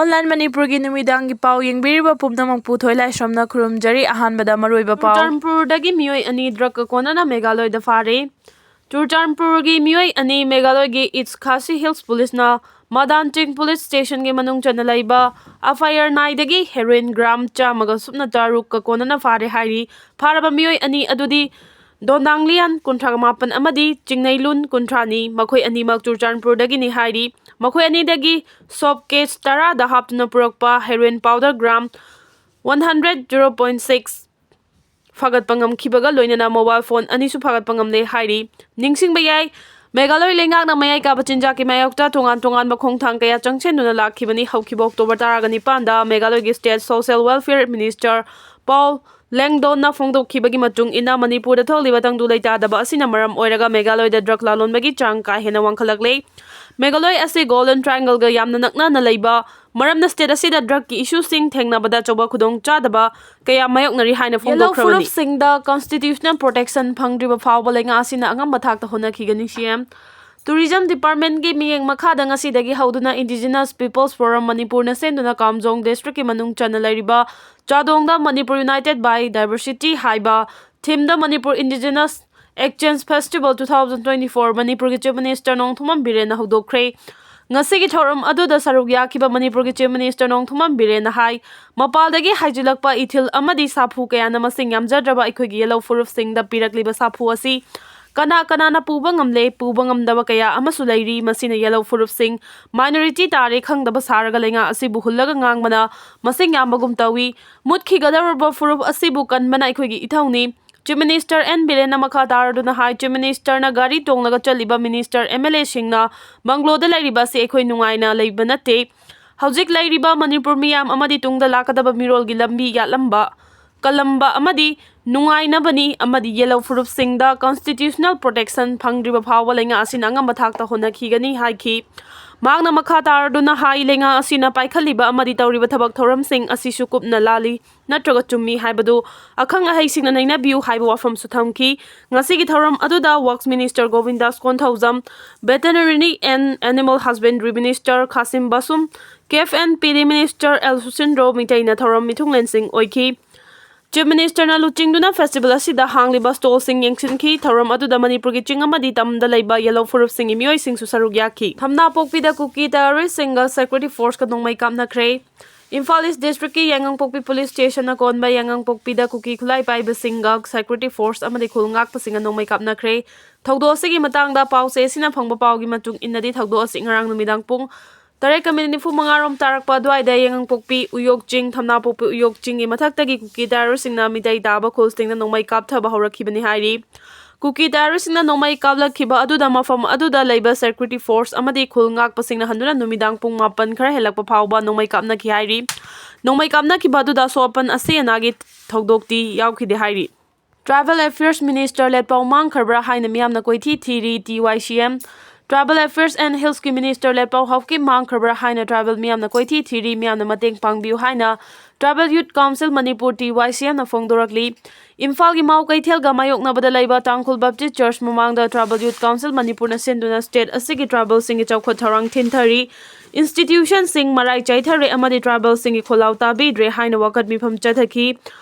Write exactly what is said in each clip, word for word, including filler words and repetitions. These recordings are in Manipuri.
Online ꯃꯅꯤꯄꯨꯔꯒꯤ ꯅꯨꯃꯤꯗꯥꯡꯒꯤ ꯄꯥꯎ ꯌꯦꯡꯕꯤꯔꯤꯕ ꯄꯨꯝꯅꯃꯛꯄꯨ ꯊꯣꯏꯂꯥꯏꯁ꯭ꯔꯝꯅ ꯈꯨꯔꯨꯝꯖꯔꯤ꯫ ꯑꯍꯥꯟꯕꯗ ꯃꯔꯨꯑꯣꯏꯕ ꯄꯥꯎ꯫ ꯆꯨꯔꯆꯥꯟꯄꯨꯔꯗꯒꯤ ꯃꯤꯑꯣꯏ ꯑꯅꯤ ꯗ꯭ꯔꯒꯀ ꯀꯣꯟꯅꯅ ꯃꯦꯘꯥꯂꯣꯏꯗ ꯐꯥꯔꯦ꯫ ꯆꯨꯔꯆꯥꯟꯄꯨꯔꯒꯤ ꯃꯤꯑꯣꯏ ꯑꯅꯤ ꯃꯦꯘꯥꯂꯣꯏꯒꯤ ꯏꯁ꯭ꯠ ꯈꯥꯁꯤ ꯍꯤꯜꯁ ꯄꯨꯂꯤꯁꯅ ꯃꯥꯗꯥꯟ ꯆꯤꯡ ꯄꯨꯂꯤꯁ ꯁ꯭ꯇꯦꯁꯟꯒꯤ ꯃꯅꯨꯡ ꯆꯟꯅ ꯂꯩꯕ ꯑꯦꯐ ꯑꯥꯏ ꯑꯥꯔ ꯅꯥꯏꯗꯒꯤ ꯍꯦꯔꯣꯏꯟ ꯒ꯭ꯔꯥꯝ ꯆꯥꯝꯃꯒ ꯁꯨꯞꯅ ꯇꯔꯨꯛꯀ ꯀꯣꯟꯅꯅ ꯐꯥꯔꯦ ꯍꯥꯏꯔꯤ꯫ ꯐꯥꯔꯕ ꯃꯤꯑꯣꯏ ꯑꯅꯤ ꯑꯗꯨꯗꯤ ꯗꯣꯟꯗꯥꯡꯂꯤꯌꯥꯟ, ꯀꯨꯟꯊ꯭ꯔꯥ ꯃꯥꯄꯟ, ꯑꯃꯗꯤ ꯆꯤꯡꯅꯩꯂꯨꯟ, ꯀꯨꯟꯊ꯭ꯔꯥꯅꯤ꯫ ꯃꯈꯣꯏ ꯑꯅꯤꯃꯛ ꯆꯨꯔꯆꯥꯟꯄꯨꯔꯗꯒꯤꯅꯤ ꯍꯥꯏꯔꯤ꯫ ꯃꯈꯣꯏ ꯑꯅꯤꯗꯒꯤ ꯁꯣꯞ ꯀꯦꯁ ꯇꯔꯥꯗ ꯍꯥꯞꯇꯨꯅ ꯄꯨꯔꯛꯄ heroin powder gram one hundred zero point six ꯐꯥꯒꯠꯄ ꯉꯝꯈꯤꯕꯒ ꯂꯣꯏꯅꯅ ꯃꯣꯕꯥꯏꯜ ꯐꯣꯟ ꯑꯅꯤꯁꯨ ꯐꯥꯒꯠꯄ ꯉꯝꯂꯦ ꯍꯥꯏꯔꯤ꯫ ꯅꯤꯡꯁꯤꯡꯕ ꯌꯥꯏ, ꯃꯦꯘꯥꯂꯣꯏ ꯂꯩꯉꯥꯛꯅ ꯃꯌꯥꯏ ꯀꯥꯕ ꯆꯤꯟꯖꯥꯛꯀꯤ ꯃꯥꯌꯣꯛꯇ ꯇꯣꯉꯥꯟ ꯇꯣꯉꯥꯟꯕ ꯈꯣꯡꯊꯥꯡ ꯀꯌꯥ ꯆꯪꯁꯤꯟꯗꯨꯅ ꯂꯥꯛꯈꯤꯕꯅꯤ꯫ ꯍꯧꯈꯤꯕ ꯑꯣꯛꯇꯣꯕꯔ ꯇꯔꯥꯒ ꯅꯤꯄꯥꯟꯗ ꯃꯦꯘꯥꯂꯣꯏꯒꯤ ꯁ꯭ꯇꯦꯠ ꯁꯣꯁꯤꯌꯦꯜ ꯋꯦꯜꯐꯤꯌꯔ ꯃꯤꯅꯤꯁꯇꯔ ꯄꯥꯎ ꯂꯦꯡꯗꯣꯟꯅ ꯐꯣꯡꯗꯣꯛꯈꯤꯕꯒꯤ ꯃꯇꯨꯡ ꯏꯟꯅ, ꯃꯅꯤꯄꯨꯔꯗ ꯊꯣꯛꯂꯤꯕ ꯇꯪꯗꯨ ꯂꯩꯇꯥꯗꯕ ꯑꯁꯤꯅ ꯃꯔꯝ ꯑꯣꯏꯔꯒ ꯃꯦꯘꯥꯂꯣꯏꯗ ꯗ꯭ꯔꯒ ꯂꯥꯂꯣꯟꯕꯒꯤ ꯆꯥꯡ ꯀꯥ ꯍꯦꯟꯅ ꯋꯥꯡꯈꯠꯂꯛꯂꯦ꯫ ꯃꯦꯘꯥꯂꯣꯏ ꯑꯁꯤ ꯒꯣꯜꯗꯟ ꯇ꯭ꯔꯥꯏꯡꯒꯜꯒ ꯌꯥꯝꯅ ꯅꯛꯅꯅ ꯂꯩꯕ ꯃꯔꯝꯅ ꯁ꯭ꯇꯦꯠ ꯑꯁꯤꯗ ꯗ꯭ꯔꯒꯀꯤ ꯏꯁꯨꯁꯤꯡ ꯊꯦꯡꯅꯕꯗ ꯑꯆꯧꯕ ꯈꯨꯗꯣꯡꯆꯥꯗꯕ ꯀꯌꯥ ꯃꯥꯌꯣꯛꯅꯔꯤ ꯍꯥꯏꯅ ꯌꯦꯜꯂꯣ ꯐꯣꯡꯗꯣꯛꯈ꯭ꯔꯕꯅꯤ꯫ ꯐꯨꯔꯨꯞꯁꯤꯡꯗ ꯀꯟꯁꯇꯤꯇ꯭ꯌꯨꯁꯅꯦꯜ ꯄ꯭ꯔꯣꯇꯦꯛꯁꯟ ꯐꯪꯗ꯭ꯔꯤꯕ ꯐꯥꯎꯕ ꯂꯩꯉꯥꯛ ꯑꯁꯤꯅ ꯑꯉꯝꯕ ꯊꯥꯛꯇ ꯍꯣꯠꯅꯈꯤꯒꯅꯤ꯫ ꯁꯤ ꯑꯦꯝ ꯇꯨꯔꯤꯖꯝ ꯗꯤꯄꯥꯔꯠꯃꯦꯟꯒꯤ ꯃꯤꯠꯌꯦꯡ ꯃꯈꯥꯗ ꯉꯁꯤꯗꯒꯤ ꯍꯧꯗꯨꯅ ꯏꯟꯗꯤꯖꯤꯅꯁ ꯄꯤꯄꯜꯁ ꯐꯣꯔꯝ ꯃꯅꯤꯄꯨꯔꯅ ꯁꯦꯝꯗꯨꯅ ꯀꯥꯝꯖꯣꯡ ꯗꯤꯁꯇ꯭ꯔꯤꯛꯀꯤ ꯃꯅꯨꯡ ꯆꯟꯅ ꯂꯩꯔꯤꯕ ꯆꯥꯗꯣꯡꯗ ꯃꯅꯤꯄꯨꯔ ꯌꯨꯅꯥꯏꯇꯦꯗ ꯕꯥꯏ ꯗꯥꯏꯕꯔꯁꯤꯇꯤ ꯍꯥꯏꯕ ꯊꯤꯝꯗ Manipur indigenous exchange festival two thousand twenty four ꯃꯅꯤꯄꯨꯔꯒꯤ ꯆꯤꯐ ꯃꯤꯅꯤꯁꯇꯔ ꯅꯣꯡꯊꯣꯝꯕꯝ ꯕꯤꯔꯦꯟꯅ ꯍꯧꯗꯣꯛꯈ꯭ꯔꯦ꯫ ꯉꯁꯤꯒꯤ ꯊꯧꯔꯝ ꯑꯗꯨꯗ ꯁꯔꯨꯛ ꯌꯥꯈꯤꯕ ꯃꯅꯤꯄꯨꯔꯒꯤ ꯆꯤꯐ ꯃꯤꯅꯤꯁꯇꯔ ꯅꯣꯡꯊꯣꯝꯕꯝ ꯕꯤꯔꯦꯟꯅ ꯍꯥꯏ, ꯃꯄꯥꯜꯗꯒꯤ ꯍꯥꯏꯖꯤꯜꯂꯛꯄ ꯏꯊꯤꯜ ꯑꯃꯗꯤ ꯁꯥꯐꯨ ꯀꯌꯥꯅ ꯃꯁꯤꯡ ꯌꯥꯝꯖꯗ꯭ꯔꯕ ꯑꯩꯈꯣꯏꯒꯤ ꯌꯦꯜꯂꯧ ꯐꯨꯔꯨꯞꯁꯤꯡꯗ ꯄꯤꯔꯛꯂꯤꯕ ꯁꯥꯐꯨ ꯑꯁꯤ ꯀꯅꯥ ꯀꯅꯥꯅ ꯄꯨꯕ ꯉꯝꯂꯦ, ꯄꯨꯕ ꯉꯝꯗꯕ ꯀꯌꯥ ꯑꯃꯁꯨ ꯂꯩꯔꯤ꯫ ꯃꯁꯤꯅ ꯌꯦꯜꯂꯧ ꯐꯨꯔꯨꯞꯁꯤꯡ ꯃꯥꯏꯅꯣꯔꯤꯇꯤ ꯇꯥꯔꯦ ꯈꯪꯗꯕ ꯁꯥꯔꯒ ꯂꯩꯉꯥꯛ ꯑꯁꯤꯕꯨ ꯍꯨꯜꯂꯒ ꯉꯥꯡꯕꯅ ꯃꯁꯤꯡ ꯌꯥꯝꯕꯒꯨꯝ ꯇꯧꯏ꯫ ꯃꯨꯠꯈꯤꯒꯗꯧꯔꯕ ꯐꯨꯔꯨꯞ ꯑꯁꯤꯕꯨ ꯀꯟꯕꯅ ꯑꯩꯈꯣꯏꯒꯤ ꯏꯊꯧꯅꯤ꯫ ꯆꯤꯐ ꯃꯤꯅꯤꯁꯇꯔ ꯑꯦꯟ ꯕꯤꯔꯦꯟꯅ ꯃꯈꯥ ꯇꯥꯔꯗꯨꯅ ꯍꯥꯏ, ꯆꯤꯐ ꯃꯤꯅꯤꯁꯇꯔꯅ ꯒꯥꯔꯤ ꯇꯣꯡꯂꯒ ꯆꯠꯂꯤꯕ ꯃꯤꯅꯤꯁꯇꯔ, ꯑꯦꯝ ꯑꯦꯜ ꯑꯦꯁꯤꯡꯅ ꯕꯪꯒ꯭ꯂꯣꯗ ꯂꯩꯔꯤꯕ ꯑꯁꯤ ꯑꯩꯈꯣꯏ ꯅꯨꯡꯉꯥꯏꯅ ꯂꯩꯕ ꯅꯠꯇꯦ꯫ ꯍꯧꯖꯤꯛ ꯂꯩꯔꯤꯕ ꯃꯅꯤꯄꯨꯔ ꯃꯤꯌꯥꯝ ꯑꯃꯗꯤ ꯇꯨꯡꯗ ꯂꯥꯛꯀꯗꯕ ꯃꯤꯔꯣꯜꯒꯤ ꯂꯝꯕꯤ ꯌꯥꯠꯂꯝꯕ, ꯀꯜꯂꯝꯕ ꯑꯃꯗꯤ ꯅꯨꯡꯉꯥꯏꯅꯕꯅꯤ ꯑꯃꯗꯤ ꯌꯦꯜꯂꯧ ꯐꯨꯔꯨꯞꯁꯤꯡꯗ ꯀꯟꯁꯇꯤꯇ꯭ꯌꯨꯁꯅꯦꯜ ꯄ꯭ꯔꯣꯇꯦꯛꯁꯟ ꯐꯪꯗ꯭ꯔꯤꯕ ꯐꯥꯎꯕ ꯂꯩꯉꯥꯛ ꯑꯁꯤꯅ ꯑꯉꯝꯕ ꯊꯥꯛꯇ ꯍꯣꯠꯅꯈꯤꯒꯅꯤ ꯍꯥꯏꯈꯤ꯫ ꯃꯍꯥꯛꯅ ꯃꯈꯥ ꯇꯥꯔꯗꯨꯅ ꯍꯥꯏ, ꯂꯩꯉꯥꯛ ꯑꯁꯤꯅ ꯄꯥꯏꯈꯠꯂꯤꯕ ꯑꯃꯗꯤ ꯇꯧꯔꯤꯕ ꯊꯕꯛ ꯊꯧꯔꯝꯁꯤꯡ ꯑꯁꯤꯁꯨ ꯀꯨꯞꯅ ꯂꯥꯜꯂꯤ ꯅꯠꯇ꯭ꯔꯒ ꯆꯨꯝꯃꯤ ꯍꯥꯏꯕꯗꯨ ꯑꯈꯪ ꯑꯍꯩꯁꯤꯡꯅ ꯅꯩꯅꯕꯤꯌꯨ ꯍꯥꯏꯕ ꯋꯥꯐꯝꯁꯨ ꯊꯝꯈꯤ꯫ ꯉꯁꯤꯒꯤ ꯊꯧꯔꯝ ꯑꯗꯨꯗ Works Minister Govindas Konthoujam, Veterinary and Animal Husbandry Minister Khashim Vashum, Cafe and Peri Minister L Susindro ꯃꯤꯇꯩꯅ ꯊꯧꯔꯝ ꯃꯤꯊꯨꯡꯂꯦꯟꯁꯤꯡ ꯑꯣꯏꯈꯤ꯫ Chief Minister ꯅ ꯂꯨꯆꯤꯡꯗꯨꯅ festival ꯑꯁꯤꯗ ꯍꯥꯡꯂꯤꯕ stall ꯁꯤꯡ ꯌꯦꯡꯁꯤꯟꯈꯤ꯫ ꯊꯧꯔꯝ ꯑꯗꯨꯗ ꯃꯅꯤꯄꯨꯔꯒꯤ ꯆꯤꯡ ꯑꯃꯗꯤ ꯇꯝꯗ ꯂꯩꯕ ꯌꯦꯜꯍꯧ ꯐꯨꯔꯨꯞꯁꯤꯡꯒꯤ ꯃꯤꯑꯣꯏꯁꯤꯡꯁꯨ ꯁꯔꯨꯛ ꯌꯥꯈꯤ꯫ ꯊꯝꯅꯥꯄꯣꯛꯄꯤꯗ ꯀꯨꯀꯤ terrorist ꯁꯤꯡꯒ security force ꯀ ꯅꯣꯡꯃꯩ ꯀꯥꯞꯅꯈ꯭ꯔꯦ꯫ ꯏꯝꯐꯥꯜ East District ꯀꯤ ꯌꯥꯏꯉꯪꯄꯣꯛꯄꯤ Police Station ꯅ ꯀꯣꯟꯕ ꯌꯥꯏꯉꯪꯄꯣꯛꯄꯤꯗ ꯀꯨꯀꯤ ꯈꯨꯠꯂꯥꯏ ꯄꯥꯏꯕꯁꯤꯡꯒ security force ꯑꯃꯗꯤ ꯈꯨꯜ ꯉꯥꯛꯄꯁꯤꯡꯅ ꯅꯣꯡꯃꯩ ꯀꯥꯞꯅꯈ꯭ꯔꯦ꯫ ꯊꯧꯗꯣꯛ ꯑꯁꯤꯒꯤ ꯃꯇꯥꯡꯗ ꯄꯥꯎ ꯆꯦ ꯑꯁꯤꯅ ꯐꯪꯕ ꯄꯥꯎꯒꯤ ꯃꯇꯨꯡ ꯏꯟꯅꯗꯤ, ꯊꯧꯗꯣꯛ ꯑꯁꯤ ꯉꯔꯥꯡ ꯅꯨꯃꯤꯗꯥꯡ ꯄꯨꯡ ꯇꯔꯦꯠꯀ minute ꯅꯤꯐꯨ ꯃꯉꯥ ꯔꯣꯝ ꯇꯥꯔꯛꯄ ꯑꯗꯨꯋꯥꯏꯗ ꯌꯥꯏꯉꯪꯄꯣꯛꯄꯤ ꯎꯌꯣꯛ ꯆꯤꯡ, ꯊꯝꯅꯥꯄꯣꯛꯄꯤ ꯎꯌꯣꯛ ꯆꯤꯡꯒꯤ ꯃꯊꯛꯇꯒꯤ ꯀꯨꯀꯤ terrorist ꯁꯤꯡꯅ ꯃꯤꯇꯩ ꯇꯥꯕ ꯈꯨꯜꯁꯤꯡꯅ ꯅꯣꯡꯃꯩ ꯀꯥꯞꯊꯕ ꯍꯧꯔꯛꯈꯤꯕꯅꯤ ꯍꯥꯏꯔꯤ꯫ ꯀꯨꯀꯤ terrorist ꯁꯤꯡꯅ ꯅꯣꯡꯃꯩ ꯀꯥꯞꯂꯛꯈꯤꯕ ꯑꯗꯨꯗ ꯃꯐꯝ ꯑꯗꯨꯗ ꯂꯩꯕ security force ꯑꯃꯗꯤ ꯈꯨꯜ ꯉꯥꯛꯄꯁꯤꯡꯅ ꯍꯟꯗꯨꯅ ꯅꯨꯃꯤꯗꯥꯡ ꯄꯨꯡ ꯃꯥꯄꯟ ꯈꯔ ꯍꯦꯜꯂꯛꯄ ꯐꯥꯎꯕ ꯅꯣꯡꯃꯩ ꯀꯥꯞꯅꯈꯤ ꯍꯥꯏꯔꯤ꯫ ꯅꯣꯡꯃꯩ ꯀꯥꯞꯅꯈꯤꯕ ꯑꯗꯨꯗ ꯑꯁꯣꯛ ꯑꯄꯟ ꯑꯁꯤ ꯑꯅꯥꯒꯤ ꯊꯧꯗꯣꯛꯇꯤ ꯌꯥꯎꯈꯤꯗꯦ ꯍꯥꯏꯔꯤ꯫ Tribal Affairs Minister ꯂꯦꯠꯄꯥꯎ ꯃꯥꯡꯈ꯭ꯔꯕ꯭ꯔꯥ ꯍꯥꯏꯅ ꯃꯤꯌꯥꯝꯅ ꯀꯣꯏꯊꯤ ꯊꯤꯔꯤ꯫ T Y C M Tribal Affairs and Hills ꯀꯤ Minister ꯂꯦꯠꯄꯥꯎ ꯍꯥꯎꯀꯤꯞ ꯃꯥꯡꯈ꯭ꯔꯕ꯭ꯔꯥ ꯍꯥꯏꯅ tribal ꯃꯤꯌꯥꯝꯅ ꯀꯣꯏꯊꯤ ꯊꯤꯔꯤ꯫ ꯃꯤꯌꯥꯝꯅ ꯃꯇꯦꯡ ꯄꯥꯡꯕꯤꯌꯨ ꯍꯥꯏꯅ Tribal Youth Council Manipur, T Y C M ꯅ ꯐꯣꯡꯗꯣꯔꯛꯂꯤ꯫ ꯏꯝꯐꯥꯜꯒꯤ ꯃꯥꯎ ꯀꯩꯊꯦꯜꯒ ꯃꯥꯌꯣꯛꯅꯕꯗ ꯂꯩꯕ ꯇꯥꯡꯈꯨꯜ Baptist Church ꯃꯃꯥꯡꯗ Tribal Youth Council ꯃꯅꯤꯄꯨꯔꯅ ꯁꯤꯟꯗꯨꯅ state ꯑꯁꯤꯒꯤ tribal ꯁꯤꯡꯒꯤ ꯆꯥꯎꯈꯠ ꯊꯧꯔꯥꯡ ꯊꯤꯟꯊꯔꯤ꯫ Institution ꯁꯤꯡ ꯃꯔꯥꯏ ꯆꯥꯏꯊꯔꯦ ꯑꯃꯗꯤ tribal ꯁꯤꯡꯒꯤ ꯈꯣꯜꯂꯥꯎ ꯇꯥꯕꯤꯗ꯭ꯔꯦ ꯍꯥꯏꯅ ꯋꯥꯀꯠ ꯃꯤꯐꯝ ꯆꯠꯊꯈꯤ꯫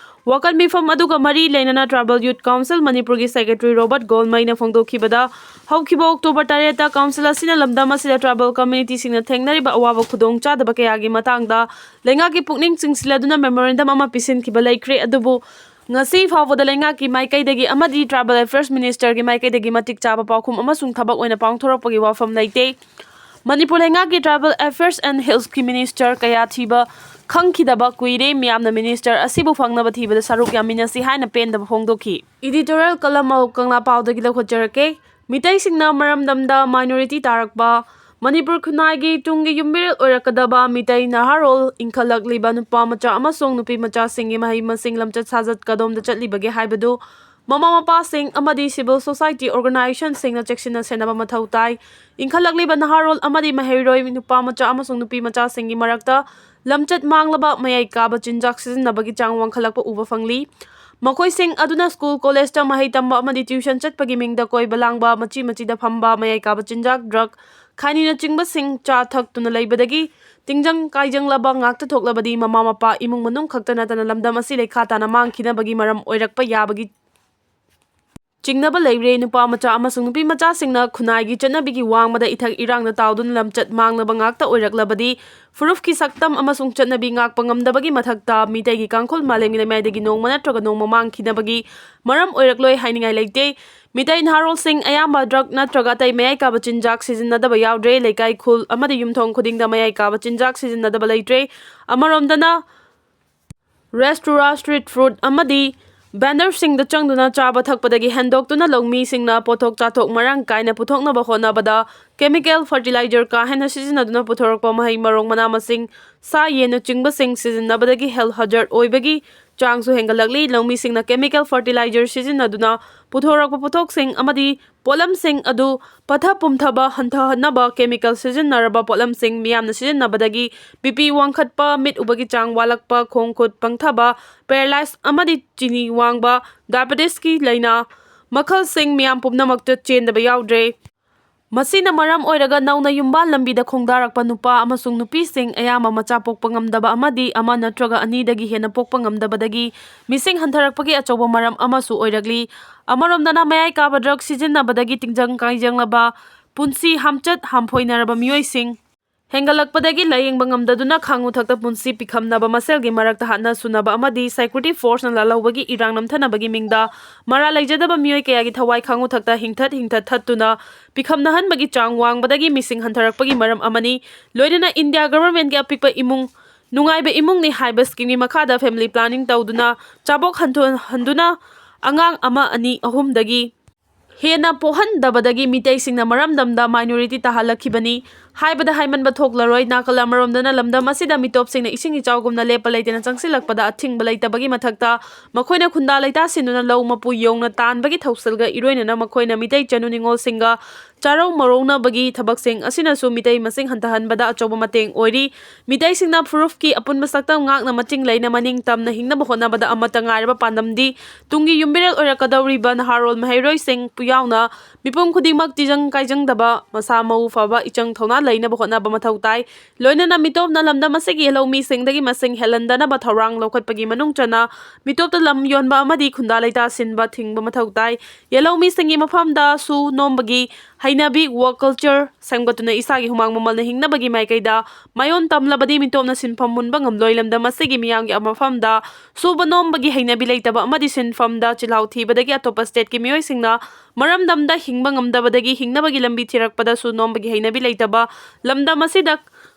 ꯋꯥꯀꯠ ꯃꯤꯐꯝ ꯑꯗꯨꯒ ꯃꯔꯤ ꯂꯩꯅꯅ Tribal Youth Council ꯃꯅꯤꯄꯨꯔꯒꯤ secretary ꯔꯣꯕꯔꯠ ꯒꯣꯜꯃꯩꯅ ꯐꯣꯡꯗꯣꯛꯈꯤꯕꯗ, ꯍꯧꯈꯤꯕ October ꯇꯔꯦꯠꯇ council ꯑꯁꯤꯅ ꯂꯝꯗꯝ ꯑꯁꯤꯗ tribal community ꯁꯤꯡꯅ ꯊꯦꯡꯅꯔꯤꯕ ꯑꯋꯥꯕ ꯈꯨꯗꯣꯡꯆꯥꯗꯕ ꯀꯌꯥꯒꯤ ꯃꯇꯥꯡꯗ ꯂꯩꯉꯥꯛꯀꯤ ꯄꯨꯛꯅꯤꯡ ꯆꯤꯡꯁꯤꯜꯂꯗꯨꯅ memorandum ꯑꯃ ꯄꯤꯁꯤꯟꯈꯤꯕ ꯂꯩꯈ꯭ꯔꯦ꯫ ꯑꯗꯨꯕꯨ ꯉꯁꯤ ꯐꯥꯎꯕꯗ ꯂꯩꯉꯥꯛꯀꯤ ꯃꯥꯏꯀꯩꯗꯒꯤ ꯑꯃꯗꯤ Tribal Affairs Minister ꯒꯤ ꯃꯥꯏꯀꯩꯗꯒꯤ ꯃꯇꯤꯛ ꯆꯥꯕ ꯄꯥꯎꯈꯨꯝ ꯑꯃꯁꯨꯡ ꯊꯕꯛ ꯑꯣꯏꯅ ꯄꯥꯡꯊꯣꯔꯛꯄꯒꯤ ꯋꯥꯐꯝ ꯂꯩꯇꯦ꯫ ꯃꯅꯤꯄꯨꯔ ꯂꯩꯉꯥꯛꯀꯤ Tribal Affairs and Hills ꯀꯤ Minister ꯀꯌꯥ ꯊꯤꯕ ꯈꯪꯈꯤꯗꯕ ꯀꯨꯏꯔꯦ꯫ ꯃꯤꯌꯥꯝꯅ Minister ꯑꯁꯤꯕꯨ ꯐꯪꯅꯕ ꯊꯤꯕꯗ ꯁꯔꯨꯛ ꯌꯥꯃꯤꯟꯅꯁꯤ ꯍꯥꯏꯅ ꯄꯦꯟꯗꯕ ꯐꯣꯡꯗꯣꯛꯈꯤ꯫ Editorial column ꯑꯃꯨꯛ ꯀꯪꯂꯥ ꯄꯥꯎꯗꯒꯤ ꯂꯧꯈꯠꯆꯔꯛꯀꯦ꯫ ꯃꯤꯇꯩꯁꯤꯡꯅ ꯃꯔꯝꯗꯝꯗ minority ꯇꯥꯔꯛꯄ꯫ ꯃꯅꯤꯄꯨꯔ ꯈꯨꯟꯅꯥꯏꯒꯤ ꯇꯨꯡꯒꯤ ꯌꯨꯝꯕꯤꯔꯦꯜ ꯑꯣꯏꯔꯛꯀꯗꯕ ꯃꯤꯇꯩ ꯅꯍꯥꯔꯣꯜ ꯏꯟꯈꯠꯂꯛꯂꯤꯕ ꯅꯨꯄꯥ ꯃꯆꯥ ꯑꯃꯁꯨꯡ ꯅꯨꯄꯤ ꯃꯆꯥꯁꯤꯡꯒꯤ ꯃꯍꯩ ꯃꯁꯤꯡ ꯂꯝꯆꯠ ꯁꯥꯖꯠ ꯀꯗꯣꯝꯗ ꯆꯠꯂꯤꯕꯒꯦ ꯍꯥꯏꯕꯗꯨ ꯃꯃꯥ ꯃꯄꯥꯁꯤꯡ ꯑꯃꯗꯤ civil society organizationꯁꯤꯡꯅ ꯆꯦꯛꯁꯤꯟꯅ ꯁꯦꯟꯅꯕ ꯃꯊꯧ ꯇꯥꯏ꯫ ꯏꯟꯈꯠꯂꯛꯂꯤꯕ ꯅꯍꯥꯔꯣꯜ ꯑꯃꯗꯤ ꯃꯍꯩꯔꯣꯏ ꯅꯨꯄꯥ ꯃꯆꯥ ꯑꯃꯁꯨꯡ ꯅꯨꯄꯤ ꯃꯆꯥꯁꯤꯡꯒꯤ ꯃꯔꯛꯇ ꯂꯝꯆꯠ ꯃꯥꯡꯂꯕ ꯃꯌꯥꯏ ꯀꯥꯕ ꯆꯤꯟꯖꯥꯛ ꯁꯤꯖꯤꯟꯅꯕꯒꯤ ꯆꯥꯡ ꯋꯥꯡꯈꯠꯂꯛꯄ ꯎꯕ ꯐꯪꯂꯤ꯫ ꯃꯈꯣꯏꯁꯤꯡ ꯑꯗꯨꯅ ꯁ꯭ꯀꯨꯜ, ꯀꯣꯂꯦꯖꯇ ꯃꯍꯩ ꯇꯝꯕ ꯑꯃꯗꯤ ꯇ꯭ꯌꯨꯁꯟ ꯆꯠꯄꯒꯤ ꯃꯤꯡꯗ ꯀꯣꯏꯕ ꯂꯥꯡꯕ, ꯃꯆꯤ ꯃꯆꯤꯗ ꯐꯝꯕ, ꯃꯌꯥꯏ ꯀꯥꯕ ꯆꯤꯟꯖꯥꯛ, ꯗ꯭ꯔꯒ, ꯈꯥꯏꯅꯤꯅꯆꯤꯡꯕꯁꯤꯡ ꯆꯥ ꯊꯛꯇꯨꯅ ꯂꯩꯕꯗꯒꯤ ꯇꯤꯡꯖꯪ ꯀꯥꯏꯖꯪꯂꯕ ꯉꯥꯛꯇ ꯊꯣꯛꯂꯕꯗꯤ ꯃꯃꯥ ꯃꯄꯥ, ꯏꯃꯨꯡ ꯃꯅꯨꯡ ꯈꯛꯇ ꯅꯠꯇꯅ ꯂꯝꯗꯝ ꯑꯁꯤ ꯂꯩꯈꯥ ꯇꯥꯅ ꯃꯥꯡꯈꯤꯅꯕꯒꯤ ꯃꯔꯝ ꯑꯣꯏꯔꯛꯄ ꯌꯥꯕꯒꯤ ꯆꯤꯡꯅꯕ ꯂꯩꯔꯦ꯫ ꯅꯨꯄꯥ ꯃꯆꯥ ꯑꯃꯁꯨꯡ ꯅꯨꯄꯤ ꯃꯆꯥꯁꯤꯡꯅ ꯈꯨꯟꯅꯥꯏꯒꯤ ꯆꯠꯅꯕꯤꯒꯤ ꯋꯥꯡꯃꯗ ꯏꯊꯛ ꯏꯔꯥꯡꯗ ꯇꯥꯎꯗꯨꯅ ꯂꯝꯆꯠ ꯃꯥꯡꯂꯕ ꯉꯥꯛꯇ ꯑꯣꯏꯔꯛꯂꯕꯗꯤ ꯐꯨꯔꯨꯞꯀꯤ ꯁꯛꯇꯝ ꯑꯃꯁꯨꯡ ꯆꯠꯅꯕꯤ ꯉꯥꯛꯄ ꯉꯝꯗꯕꯒꯤ ꯃꯊꯛꯇ ꯃꯤꯇꯩꯒꯤ ꯀꯥꯡꯈꯨꯜ ꯃꯥꯂꯦꯝꯒꯤ ꯂꯩꯃꯥꯏꯗꯒꯤ ꯅꯣꯡꯃ ꯅꯠꯇ꯭ꯔꯒ ꯅꯣꯡꯃ ꯃꯥꯡꯈꯤꯅꯕꯒꯤ ꯃꯔꯝ ꯑꯣꯏꯔꯛꯂꯣꯏ ꯍꯥꯏꯅꯤꯡꯉꯥꯏ ꯂꯩꯇꯦ꯫ ꯃꯤꯇꯩ ꯅꯍꯥꯔꯣꯜꯁꯤꯡ ꯑꯌꯥꯝꯕ ꯗ꯭ꯔꯒ ꯅꯠꯇ꯭ꯔꯒ ꯑꯇꯩ ꯃꯌꯥꯏ ꯀꯥꯕ ꯆꯤꯟꯖꯥꯛ ꯁꯤꯖꯤꯟꯅꯗꯕ ꯌꯥꯎꯗ꯭ꯔꯦ꯫ ꯂꯩꯀꯥꯏ, ꯈꯨꯜ ꯑꯃꯗꯤ ꯌꯨꯝꯊꯣꯡ ꯈꯨꯗꯤꯡꯗ ꯃꯌꯥꯏ ꯀꯥꯕ ꯆꯤꯟꯖꯥꯛ ꯁꯤꯖꯤꯟꯅꯗꯕ ꯂꯩꯇ꯭ꯔꯦ꯫ ꯑꯃꯔꯣꯝꯗꯅ ꯔꯦꯁꯇꯨꯔꯥ, ꯁ꯭ꯇ꯭ꯔꯤꯠ ꯐꯨꯗ ꯑꯃꯗꯤ ꯚꯦꯟꯗꯔꯁꯤꯡꯗ ꯆꯪꯗꯨꯅ ꯆꯥꯕ ꯊꯛꯄꯗꯒꯤ ꯍꯦꯟꯗꯣꯛꯇꯨꯅ ꯂꯧꯃꯤꯁꯤꯡꯅ ꯄꯣꯠꯊꯣꯛ ꯆꯥꯊꯣꯛ ꯃꯔꯥꯡ ꯀꯥꯏꯅ ꯄꯨꯊꯣꯛꯅꯕ ꯍꯣꯠꯅꯕꯗ ꯀꯦꯃꯤꯀꯦꯜ ꯐꯔꯇꯤꯂꯥꯏꯖꯔ ꯀꯥ ꯍꯦꯟꯅ ꯁꯤꯖꯤꯟꯅꯗꯨꯅ ꯄꯨꯊꯣꯔꯛꯄ ꯃꯍꯩ ꯃꯔꯣꯡ, ꯃꯅꯥ ꯃꯁꯤꯡ, ꯁꯥ ꯌꯦꯟꯅꯆꯤꯡꯕꯁꯤꯡ ꯁꯤꯖꯤꯟꯅꯕꯗꯒꯤ ꯍꯦꯜꯊ ꯍꯖꯥꯔꯗ ꯑꯣꯏꯕꯒꯤ ꯆꯥꯡꯁꯨ ꯍꯦꯟꯒꯠꯂꯛꯂꯤ꯫ ꯂꯧꯃꯤꯁꯤꯡꯅ ꯀꯦꯃꯤꯀꯦꯜ ꯐꯔꯇꯤꯂꯥꯏꯖꯔ ꯁꯤꯖꯤꯟꯅꯗꯨꯅ ꯄꯨꯊꯣꯔꯛꯄ ꯄꯣꯠꯊꯣꯛꯁꯤꯡ ꯑꯃꯗꯤ ꯄꯣꯠꯂꯝꯁꯤꯡ ꯑꯗꯨ ꯄꯠꯊ ꯄꯨꯝꯊꯕ ꯍꯟꯊꯍꯟꯅꯕ ꯀꯦꯃꯤꯀꯦꯜ ꯁꯤꯖꯤꯟꯅꯔꯕ ꯄꯣꯠꯂꯝꯁꯤꯡ ꯃꯤꯌꯥꯝꯅ ꯁꯤꯖꯤꯟꯅꯕꯗꯒꯤ ꯕꯤ ꯄꯤ ꯋꯥꯡꯈꯠꯄ, ꯃꯤꯠ ꯎꯕꯒꯤ ꯆꯥꯡ ꯋꯥꯠꯂꯛꯄ, ꯈꯣꯡ ꯈꯨꯠ ꯄꯪꯊꯕ, ꯄꯦꯔꯥꯂꯥꯏꯁ ꯑꯃꯗꯤ ꯆꯤꯅꯤ ꯋꯥꯡꯕ, ꯗꯥꯏꯕꯦꯇꯤꯁꯀꯤ ꯂꯥꯏꯅꯥ ꯃꯈꯜꯁꯤꯡ ꯃꯤꯌꯥꯝ ꯄꯨꯝꯅꯃꯛꯇ ꯆꯦꯟꯗꯕ ꯌꯥꯎꯗ꯭ꯔꯦ꯫ ꯃꯁꯤꯅ ꯃꯔꯝ ꯑꯣꯏꯔꯒ ꯅꯧꯅ ꯌꯨꯝꯕꯥꯜ ꯂꯝꯕꯤꯗ ꯈꯣꯡꯗꯥꯔꯛꯄ ꯅꯨꯄꯥ ꯑꯃꯁꯨꯡ ꯅꯨꯄꯤꯁꯤꯡ ꯑꯌꯥꯝꯕ ꯃꯆꯥ ꯄꯣꯛꯄ ꯉꯝꯗꯕ ꯑꯃꯗꯤ ꯑꯃ ꯅꯠꯇ꯭ꯔꯒ ꯑꯅꯤꯗꯒꯤ ꯍꯦꯟꯅ ꯄꯣꯛꯄ ꯉꯝꯗꯕꯗꯒꯤ ꯃꯤꯁꯤꯡ ꯍꯟꯊꯔꯛꯄꯒꯤ ꯑꯆꯧꯕ ꯃꯔꯝ ꯑꯃꯁꯨ ꯑꯣꯏꯔꯛꯂꯤ꯫ ꯑꯃꯔꯣꯝꯗꯅ ꯃꯌꯥꯏ ꯀꯥꯕ ꯗ꯭ꯔꯒ ꯁꯤꯖꯤꯟꯅꯕꯗꯒꯤ ꯇꯤꯡꯖꯪ ꯀꯥꯏꯖꯪꯂꯕ ꯄꯨꯟꯁꯤ ꯍꯥꯝꯆꯠ ꯍꯥꯝꯐꯣꯏꯅꯔꯕ ꯃꯤꯑꯣꯏꯁꯤꯡ ꯍꯦꯟꯒꯠꯂꯛꯄꯗꯒꯤ ꯂꯥꯌꯦꯡꯕ ꯉꯝꯗꯗꯨꯅ ꯈꯥꯉꯨ ꯊꯛꯇ ꯄꯨꯟꯁꯤ ꯄꯤꯈꯝꯅꯕ ꯃꯁꯦꯜꯒꯤ ꯃꯔꯛꯇ ꯍꯥꯠꯅ ꯁꯨꯅꯕ ꯑꯃꯗꯤ ꯁꯦꯀ꯭ꯌꯨꯔꯤꯇꯤ ꯐꯣꯔꯁꯅ ꯂꯥꯜꯍꯧꯕꯒꯤ ꯏꯔꯥꯡ ꯅꯝꯊꯅꯕꯒꯤ ꯃꯤꯡꯗ ꯃꯔꯥꯜ ꯂꯩꯖꯗꯕ ꯃꯤꯑꯣꯏ ꯀꯌꯥꯒꯤ ꯊꯋꯥꯏ ꯈꯥꯉꯨ ꯊꯛꯇ ꯍꯤꯡꯊꯠ ꯍꯤꯡꯊꯠ ꯊꯠꯇꯨꯅ ꯄꯤꯈꯝꯅꯍꯟꯕꯒꯤ ꯆꯥꯡ ꯋꯥꯡꯕꯗꯒꯤ ꯃꯤꯁꯤꯡ ꯍꯟꯊꯔꯛꯄꯒꯤ ꯃꯔꯝ ꯑꯃꯅꯤ꯫ ꯂꯣꯏꯅꯅ ꯏꯟꯗꯤꯌꯥ ꯒꯚꯔꯟꯃꯦꯟꯠꯀꯤ ꯑꯄꯤꯛꯄ ꯏꯃꯨꯡ, ꯅꯨꯡꯉꯥꯏꯕ ꯏꯃꯨꯡꯅꯤ ꯍꯥꯏꯕ ꯁ꯭ꯀꯤꯝꯒꯤ ꯃꯈꯥꯗ ꯐꯦꯃꯤꯂꯤ ꯄ꯭ꯂꯥꯅꯤꯡ ꯇꯧꯗꯨꯅ ꯆꯥꯕꯣꯛ ꯍꯟꯊꯣꯛꯍꯟꯗꯨꯅ ꯑꯉꯥꯡ ꯑꯃ, ꯑꯅꯤ, ꯑꯍꯨꯝꯗꯒꯤ ꯍꯦꯟꯅ ꯄꯣꯛꯍꯟꯗꯕꯗꯒꯤ ꯃꯤꯇꯩꯁꯤꯡꯅ ꯃꯔꯝꯗꯝꯗ minority ꯇꯥꯍꯜꯂꯛꯈꯤꯕꯅꯤ꯫ ꯍꯥꯏꯕꯗ ꯍꯥꯏꯃꯟꯕ ꯊꯣꯛꯂꯔꯣꯏ꯫ ꯅꯥꯀꯜ ꯑꯃꯔꯣꯝꯗꯅ ꯂꯝꯗꯝ ꯑꯁꯤꯗ ꯃꯤꯇꯣꯞꯁꯤꯡꯅ ꯏꯁꯤꯡ ꯏꯆꯥꯎꯒꯨꯝꯅ ꯂꯦꯞꯄ ꯂꯩꯇꯅ ꯆꯪꯁꯤꯜꯂꯛꯄꯗ ꯑꯊꯤꯡꯕ ꯂꯩꯇꯕꯒꯤ ꯃꯊꯛꯇ, ꯃꯈꯣꯏꯅ ꯈꯨꯟꯗꯥ ꯂꯩꯇꯥꯁꯤꯟꯗꯨꯅ ꯂꯧ ꯃꯄꯨ ꯌꯧꯅ ꯇꯥꯟꯕꯒꯤ ꯊꯧꯁꯤꯜꯒ ꯏꯔꯣꯏꯅꯅ ꯃꯈꯣꯏꯅ ꯃꯤꯇꯩ ꯆꯅꯨ ꯅꯤꯉꯣꯜꯁꯤꯡꯒ ꯆꯥꯔꯧ ꯃꯔꯧꯅꯕꯒꯤ ꯊꯕꯛꯁꯤꯡ ꯑꯁꯤꯅꯁꯨ ꯃꯤꯇꯩ ꯃꯁꯤꯡ ꯍꯟꯊꯍꯟꯕꯗ ꯑꯆꯧꯕ ꯃꯇꯦꯡ ꯑꯣꯏꯔꯤ꯫ ꯃꯤꯇꯩꯁꯤꯡꯅ ꯐꯨꯔꯨꯞꯀꯤ ꯑꯄꯨꯟꯕ ꯁꯛꯇꯝ ꯉꯥꯛꯅ ꯃꯆꯤꯡ ꯂꯩꯅ ꯃꯅꯤꯡ ꯇꯝꯅ ꯍꯤꯡꯅꯕ ꯍꯣꯠꯅꯕꯗ ꯑꯃꯠꯇ ꯉꯥꯏꯔꯕ ꯄꯥꯟꯗꯝꯗꯤ ꯇꯨꯡꯒꯤ ꯌꯨꯝꯕꯤꯔꯦꯜ ꯑꯣꯏꯔꯛꯀꯗꯧꯔꯤꯕ ꯅꯍꯥꯔꯣꯜ ꯃꯍꯩꯔꯣꯏꯁꯤꯡ ꯌꯥꯎꯅ ꯃꯤꯄꯨꯝ ꯈꯨꯗꯤꯡꯃꯛ ꯇꯤꯖꯪ ꯀꯥꯏꯖꯪꯗꯕ, ꯃꯁꯥ ꯃꯎ ꯐꯕ, ꯏꯆꯪ ꯊꯧꯅꯥ ꯂꯩꯅꯕ ꯍꯣꯠꯅꯕ ꯃꯊꯧ ꯇꯥꯏ꯫ ꯂꯣꯏꯅꯅ ꯃꯤꯇꯣꯞꯅ ꯂꯝꯗꯝ ꯑꯁꯤꯒꯤ ꯂꯧꯃꯤꯁꯤꯡꯗꯒꯤ ꯃꯁꯤꯡ ꯍꯦꯜꯍꯟꯗꯅꯕ ꯊꯧꯔꯥꯡ ꯂꯧꯈꯠꯄꯒꯤ ꯃꯅꯨꯡ ꯆꯟꯅ ꯃꯤꯇꯣꯞꯇ ꯂꯝ ꯌꯣꯟꯕ ꯑꯃꯗꯤ ꯈꯨꯟꯗꯥ ꯂꯩꯇꯥ ꯁꯤꯟꯕ ꯊꯤꯡꯕ ꯃꯊꯧ ꯇꯥꯏ꯫ ꯌꯦꯜꯍꯧꯃꯤꯁꯤꯡꯒꯤ ꯃꯐꯝꯗ ꯁꯨ ꯅꯣꯝꯕꯒꯤ ꯍꯩꯅꯕꯤ, work culture, ꯁꯦꯝꯒꯠꯇꯨꯅ ꯏꯁꯥꯒꯤ ꯍꯨꯃꯥꯡ ꯃꯃꯜꯅ ꯍꯤꯡꯅꯕꯒꯤ ꯃꯥꯏꯀꯩꯗ ꯃꯥꯏꯑꯣꯟ ꯇꯝꯂꯕꯗꯤ ꯃꯤꯇꯣꯞꯅ ꯁꯤꯟꯐꯝ ꯃꯨꯟꯕ ꯉꯝꯂꯣꯏ꯫ ꯂꯝꯗꯝ ꯑꯁꯤꯒꯤ ꯃꯤꯌꯥꯝꯒꯤ ꯃꯐꯝꯗ ꯁꯨꯕ ꯅꯣꯝꯕꯒꯤ ꯍꯩꯅꯕꯤ ꯂꯩꯇꯕ ꯑꯃꯗꯤ ꯁꯤꯟꯐꯝꯗ ꯆꯤꯜꯍꯥꯎ ꯊꯤꯕꯗꯒꯤ ꯑꯇꯣꯞꯄ stateꯀꯤ ꯃꯤꯑꯣꯏꯁꯤꯡꯅ ꯃꯔꯝꯗꯝꯗ ꯍꯤꯡꯕ ꯉꯝꯗꯕꯗꯒꯤ ꯍꯤꯡꯅꯕꯒꯤ ꯂꯝꯕꯤ ꯊꯤꯔꯛꯄꯗꯁꯨ ꯅꯣꯝꯕꯒꯤ ꯍꯩꯅꯕꯤ ꯂꯩꯇꯕ ꯂꯝꯗꯝ ꯑꯁꯤꯗ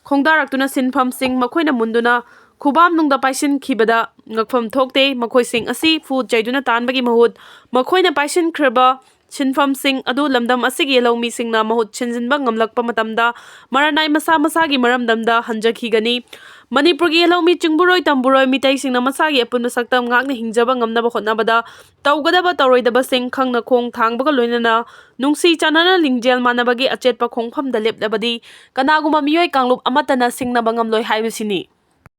ꯈꯣꯡꯗꯥꯔꯛꯇꯨꯅ ꯁꯤꯟꯐꯝꯁꯤꯡ ꯃꯈꯣꯏꯅ ꯃꯨꯟꯗꯨꯅ ꯈꯨꯕꯥꯝꯅꯨꯡꯗ ꯄꯥꯏꯁꯤꯟꯈꯤꯕꯗ ꯉꯛꯐꯝ ꯊꯣꯛꯇꯦ꯫ ꯃꯈꯣꯏꯁꯤꯡ ꯑꯁꯤ ꯐꯨ ꯆꯩꯗꯨꯅ ꯇꯥꯟꯕꯒꯤ ꯃꯍꯨꯠ ꯃꯈꯣꯏꯅ ꯄꯥꯏꯁꯤꯟꯈ꯭ꯔꯕ ꯁꯤꯟꯐꯝꯁꯤꯡ ꯑꯗꯨ ꯂꯝꯗꯝ ꯑꯁꯤꯒꯤ ꯂꯧꯃꯤꯁꯤꯡꯅ ꯃꯍꯨꯠ ꯁꯤꯟꯖꯤꯟꯕ ꯉꯝꯂꯛꯄ ꯃꯇꯝꯗ ꯃꯔꯥꯅꯥꯏ ꯃꯁꯥ ꯃꯁꯥꯒꯤ ꯃꯔꯝꯗꯝꯗ ꯍꯟꯖꯈꯤꯒꯅꯤ꯫ ꯃꯅꯤꯄꯨꯔꯒꯤ ꯂꯧꯃꯤ ꯆꯤꯡꯕꯨꯔꯣꯏ ꯇꯝꯕꯨꯔꯣꯏ ꯃꯤꯇꯩꯁꯤꯡꯅ ꯃꯁꯥꯒꯤ ꯑꯄꯨꯟꯕ ꯁꯛꯇꯝ ꯉꯥꯛꯅ ꯍꯤꯡꯖꯕ ꯉꯝꯅꯕ ꯍꯣꯠꯅꯕꯗ ꯇꯧꯒꯗꯕ ꯇꯧꯔꯣꯏꯗꯕꯁꯤꯡ ꯈꯪꯅ ꯈꯣꯡ ꯊꯥꯡꯕꯒ ꯂꯣꯏꯅꯅ ꯅꯨꯡꯁꯤ ꯆꯥꯟꯅꯅ ꯂꯤꯡꯖꯦꯜ ꯃꯥꯟꯅꯕꯒꯤ ꯑꯆꯦꯠꯄ ꯈꯣꯡꯐꯝꯗ ꯂꯦꯞꯂꯕꯗꯤ ꯀꯅꯥꯒꯨꯝꯕ ꯃꯤꯑꯣꯏ ꯀꯥꯡꯂꯨꯞ ꯑꯃꯠꯇꯅ ꯁꯤꯡꯅꯕ ꯉꯝꯂꯣꯏ ꯍꯥꯏꯕꯁꯤꯅꯤ꯫